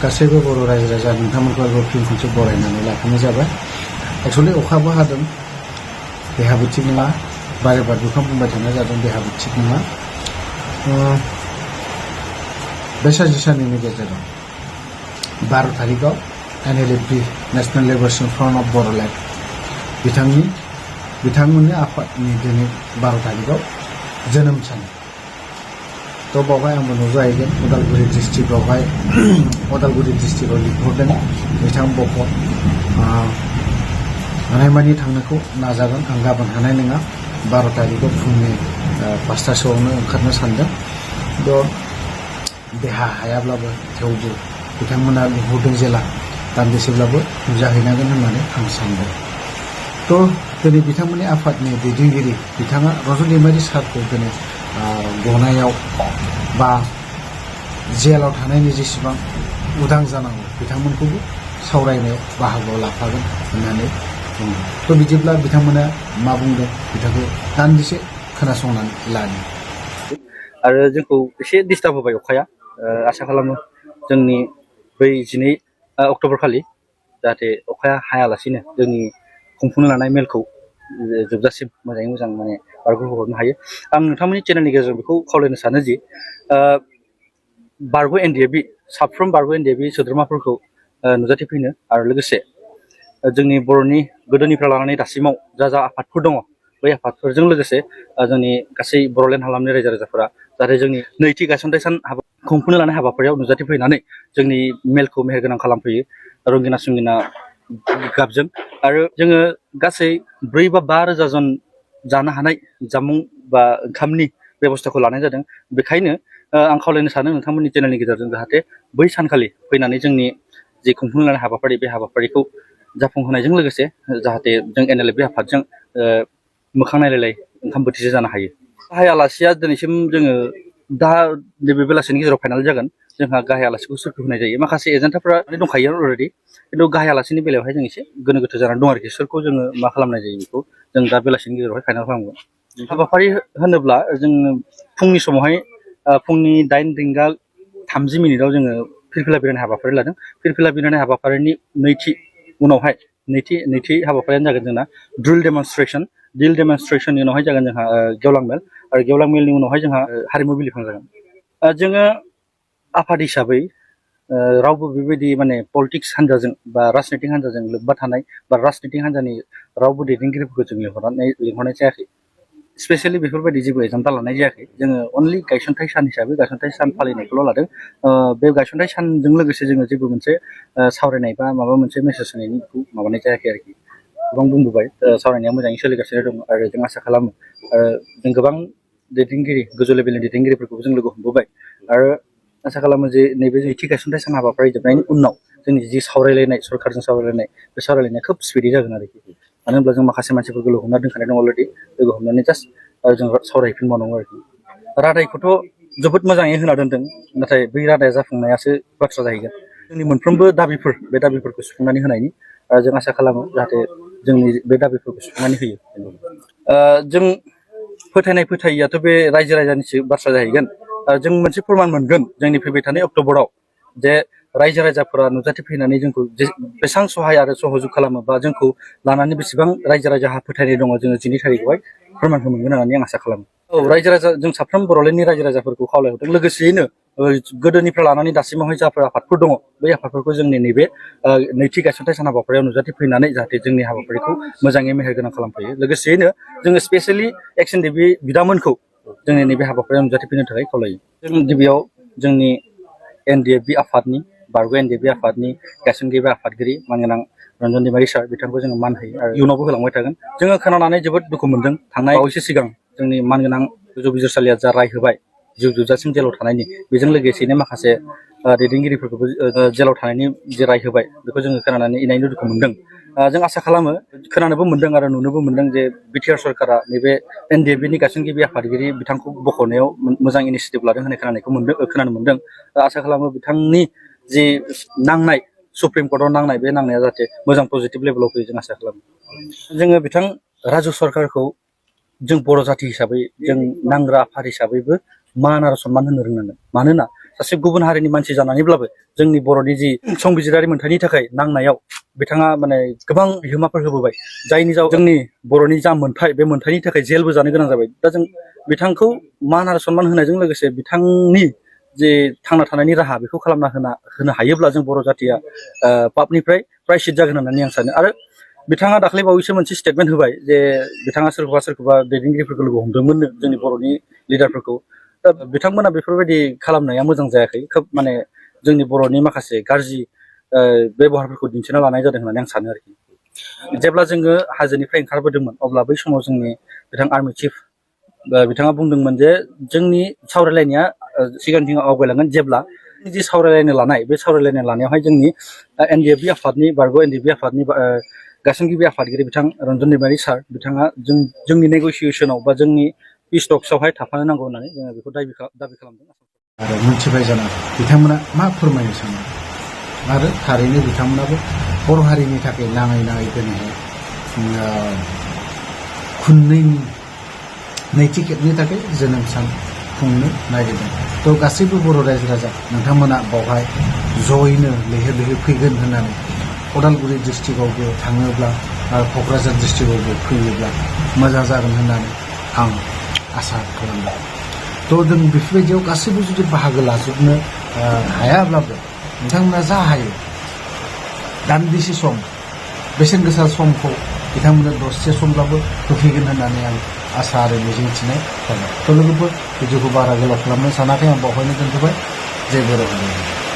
गासैबो बर' रायजो राजा नोंथांमोनखौ फिन खनसे बरायनानै लाफिननाय जाबाय। एक्सुवेलि अखाबो हादों, देहाबो थिग नङा, बारे बार बिफां बुंबाय थानाय जादों, देहाबो थिग नङा। बे साननि गेजेराव 12 थारिखआव NLFB national liberation front of Bodoland बिथांमोननि आफादनि दिनै 12 थारिखआव जोनोम सान। तो बावहाय आंबो नुजाहैगोन उदालगुरि डिस्ट्रिक्टआवहाय उदालगुरि डिस्ट्रिक्टआव लिंहरदों बिथां बक' हानायमानि थांनोखौ नाजागोन। आं गाबोन हानाय नङा, 12 थारिखआव फुंनि 5टासोआवनो ओंखारनो सानदों। तो देहा हायाब्लाबो थेवबो बिथांमोना लिंहरदों जेला दान्दिसेब्लाबो नुजाहैनांगोन होननानै आं सानदों। तो दिनै बिथांमोननि आफादनि दैदेनगिरि बिथाङा रजन दैमारि सारखौ दिनै गनायाव बा जेलाव थानायनि जेसेबां उदां जानांगौ बिथांमोनखौबो सावरायनायाव बाहागोआव लाफागोन होननानै बुंदों। तो बिदिब्ला बिथांमोना मा बुंदों बिथांखौ दान्दिसे खोनासंनानै लानि। आरो जोंखौ एसे डिस्टार्ब होबाय अखाया। आसा खालामो जोंनि बै 12 अक्ट'बर खालि जाहाथे अखाया हायालासिनो जोंनि खुंफुंनो लानाय मेलखौ जोबजासिम मोजाङै मोजां माने बारग'हरनो हायो। आं नोंथांमोननि चेनेलनि गेजेरजों बेखौ खावलायनो सानो जि बारग' NDFB साफ्रोम बारग' NDFB सोद्रोमाफोरखौ नुजाथिफैनो आरो लोगोसे जोंनि बर'नि गोदोनिफ्राय लानानै दासिमाव जा आफादफोर दङ बै आफादफोरजों लोगोसे जोंनि गासै बर'लेण्ड हालामनि रायजो राजाफोरा जाहाथे जोंनि नैथि गायसनथाय सान खुंफुंनो लानाय हाबाफारियाव नुजाथिफैनानै जोंनि मेलखौ मेहेरगोनां खालामफैयो रंगिना संगिना गाबजों। आरो जोङो गासै 4 बा 5 रोजा जन जानो हानाय जामुं बा ओंखामनि बेबस्थाखौ लानाय जादों। बेखायनो आं खावलायनो सानो नोंथांमोननि चेनेलनि गेजेरजों जाहाथे बै सानखालि फैनानै जोंनि जे खुंफुंनो लानाय हाबाफारि बे हाबाफारिखौ जाफुंहोनायजों लोगोसे जाहाथे जों NLFB आफादजों मोखां नायलायलाय ओंखाम बोथिसे जानो हायो। गाहाय आलासिया दिनैसिम जोङो दा नैबे बेलासिनि गेजेराव फाइनाल जागोन। जोंहा गाहाय आलासिखौ सोरखौ होनाय जायो, माखासे एजेन्डाफोरा दंखायो अलरेडि, खिन्थु गाहाय आलासिनि बेलायावहाय जों एसे गोनो गोथो जानानै दं आरोखि। सोरखौ जोङो मा खालामनाय जायो बेखौ जों दा बेलासिनि गेजेरावहाय फाइनाल खालामगोन। हाबाफारि होनोब्ला जोङो फुंनि समावहाय फुंनि 8:30 जोङो फिरफिला बिरहोनाय हाबाफारि लादों। फिरफिला बिरहोनाय हाबाफारिनि नैथि हाबाफारियानो जागोन जोंना ड्रिल डेमनस्ट्रेशननि उनावहाय जागोन जोंहा गेवलां मेल, आरो गेवलां मेलनि उनावहाय जोंहा हारिमु बिलिफां जागोन। जोङो आफाद हिसाबै रावबो बेबायदि माने पलिटिक्स हान्जाजों बा राजनैतिक हान्जाजों लोब्बा थानाय बा राजनैतिक हान्जानि रावबो दैदेनगिरिफोरखौ जों लिंहरनाय जायाखै। स्पेसियेलि बेफोरबायदि जेबो एजेन्डा लानाय जायाखै। जोङो अनलि गायसनथाइ सान हिसाबै गायसनथाइ सान फालिनायखौल' लादों। बे गायसनथाइ सानजों लोगोसे जोङो जेबो मोनसे सावरायनाय बा माबा मोनसे मेसेज होनायनिखौ माबानाय जायाखै आरोखि। गोबां बुंबोबाय, सावरायनाया मोजाङै सोलिगासिनो दं आरो जों आसा खालामो जों गोबां दैदेनगिरि गोजौ लेभेलनि दैदेनगिरिफोरखौबो जों लोगो हमबोबाय आरो आसा खालामो जे नैबे नैथि गायसनथाइ सान हाबाफारि जोबनायनि उनाव जोंनि जि सावरायलायनाय सरकारजों सावरायलायनाय बे सावरायलायनाया खोब स्पिडि जागोन आरोखि। मानो होनब्ला जों माखासे मानसिफोरखौ लोगो हमना दोनखानाय दं अलरेडि, लोगो हमनानै जास्ट जों सावरायफिनबावनांगौ आरोखि। रादायखौथ' जोबोद मोजाङै होना दोनदों, नाथाय बै रादाया जाफुंनायासो बाथ्रा जाहैगोन। जोंनि मोनफ्रोमबो दाबिफोर बे दाबिफोरखौ सुफुंनानै होनायनि जों आसा खालामो जाहाथे जोंनि बे दाबिफोरखौ सुफुंनानै होयो। जों फोथायैयाथ' बे रायजो राजानिसो बाथ्रा जाहैगोन। जों मोनसे फोरमान मोनगोन जोंनि फैबाय थानाय अक्ट'बराव जे रायजो राजाफोरा नुजाथिफैनानै जोंखौ बेसेबां सहाय आरो सहजुग खालामो बा जोंखौ लानानै बेसेबां रायजो राजाहा फोथायनाय दङ जोङो 12 थारिखआवहाय फोरमानखौ मोनगोन होननानै आं आसा खालामो। रायजो राजा जों साफ्रोम बर'लेण्डनि रायजो राजाफोरखौ खावलायहरदों। लोगोसेयैनो गोदोनिफ्राय लानानै दासिमावहाय जाफोर आफादफोर दङ बै आफादफोरखौ जोंनि नैबे नैथि गायसनथाइ सान हाबाफारियाव नुजाथिफैनानै जाहाथे जोंनि हाबाफारिखौ मोजाङै मेहेरगोनां खालामफैयो। लोगोसेयैनो जोङो स्पेसियेलि NDFB बिदामोनखौ जोंनि नैबे हाबाफारियाव नुजाथिफैनो थाखाय खावलायो। जों गिबियाव जोंनि NDFB आफादनि बारग' NDFB आफादनि गायसनगिरि आफादगिरि मानगोनां रन्जन दैमारि सार बिथांखौ जोङो मान होयो आरो इयुनावबो होलांबाय थागोन। जोङो खोनानानै जोबोद दुखु मोनदों। थांनाय बावैसो सिगां जोंनि मानगोनां गोजौ बिजिरसालिया जा राय होबाय जिउ जोबजासिम जेलाव थानायनि, बेजों लोगोसेयैनो माखासे दैदेनगिरिफोरखौबो जेलाव थानायनि जे राय होबाय बेखौ जोङो खोनानानै इनायनो दुखु मोनदों। जों आसा खालामो, खोनानोबो मोनदों आरो नुनोबो मोनदों जे बिटिआर सरकारा नैबे NDFBनि गायसनगिरि आफादगिरि बिथांखौ बख'नायाव मोजां इनिसियेटिभ लादों होननाय खोनानो मोनदों। आसा खालामो बिथांनि जि नांनाय सुप्रिम कर्टआव नांनाय बे नांनाया जाहाथे मोजां पजिटिभ लेभेलाव फैयो जों आसा खालामो। जोङो बिथां राजु सरकारखौ जों बर' जाथि हिसाबै जों नांग्रा आफाद हिसाबैबो मान आरो सनमान होनो रोंनांगोन। मानोना सासे गुबुन हारिनि मानसि जानानैब्लाबो जोंनि बर'नि जि संबिजिरारि मोन्थाइनि थाखाय नांनायाव बिथाङा माने गोबां बिहोमाफोर होबोबाय जायनि जाउनाव जोंनि बर'नि जा मोन्थाइ बे मोन्थाइनि थाखाय जेलबो जानो गोनां जाबाय दा जों बिथांखौ मान आरो सनमान होनायजों लोगोसे बिथांनि जे थांना थानायनि राहा बेखौ खालामना होनो हायोब्ला जों बर' जातिया पापनिफ्राय प्रायश्चित जागोन होननानै आं सानो आरो बिथाङा दाख्लै बावैसो मोनसे स्टेटमेन्ट होबाय जे बिथाङा सोरखौबा दैदेनगिरिफोरखौ लोगो हमदोंमोननो जोंनि बर'नि लिडारफोरखौ दा बिथांमोना बेफोरबायदि खालामनाया मोजां जायाखै खोब माने जोंनि बर'नि माखासे गाज्रि बेबहारफोरखौ दिन्थिना लानाय जादों होननानै आं सानो आरोखि जेब्ला जोङो हाजोनिफ्राय ओंखारबोदोंमोन अब्ला बै समाव जोंनि बिथां आर्मि चिफ बिथाङा बुंदोंमोन जे जोंनि सावरायलायनाया सिगांथिं आवगायलांगोन जेब्ला जि सावरायलायनो लानाय बे सावरायलायनो लानायावहाय जोंनि एनडिएफबि आफादनि बारग' एनडिएफबि आफादनि गासैगिबि आफादगिरि बिथां रन्जन दैमारि सार बिथाङा जोंनि नेगसिएसनाव बा जोंनि पिस टक्सआवहाय थाफानो नांगौ होननानै जोङो बेखौ दाबि खालामदों आरो मोनथिबाय जानांगौ बिथांमोना मा फोरमायनो सानो आरो थारैनो बिथांमोनाबो बर' हारिनि थाखाय नाङै दिनैहाय खुन्नैनि नैथि खेबनि थाखाय जोनोम सान खुंनो नागिरदों थ' गासैबो बर' रायजो राजा नोंथांमोना बावहाय जयैनो लैहोर लैहोर फैगोन होननानै उदालगुरि डिस्ट्रिक्टआवबो थाङोब्ला आरो क'क्राझार डिस्ट्रिक्टआवबो फैयोब्ला मोजां जागोन होननानै आं आसा खालामदों थ' जों बेफोरबायदियाव गासैबो जुदि बाहागो लाजोबनो हायाब्लाबो नोंथांमोना जा हायो दान्दिसे सम बेसेन गोसा समखौ बिथांमोननो दसे समब्लाबो होफैगोन होननानै आं आसा आरो मिजिंथिनाय जाबाय थ' लोगोफोर भिडिअखौ बारा गोलाव खालामनो सानाखै आं बावहायनो दोनथ'बाय जय बर' हारि